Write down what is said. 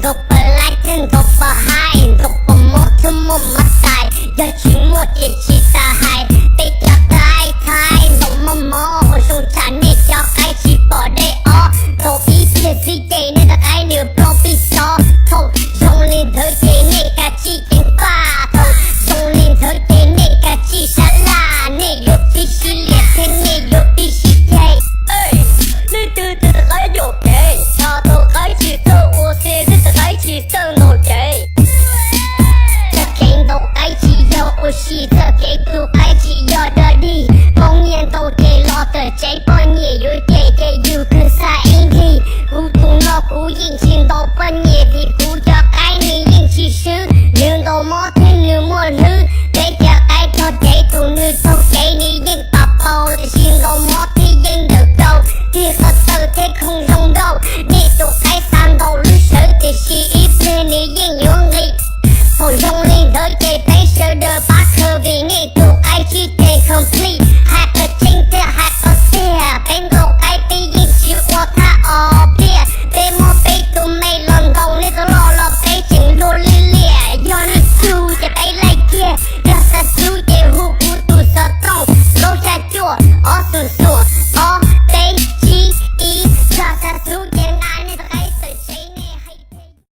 Ntaus pas laib thiab ntaus pas haib, ntaus pas mob thiab muaj mob tais, yog tsis muaj ces tsis tas hais. Peb cov thaib thaib ntaus mob mob, zoo tsam nej cov qaib tsis pom dej ob. Ntaus ib pliag xwb ces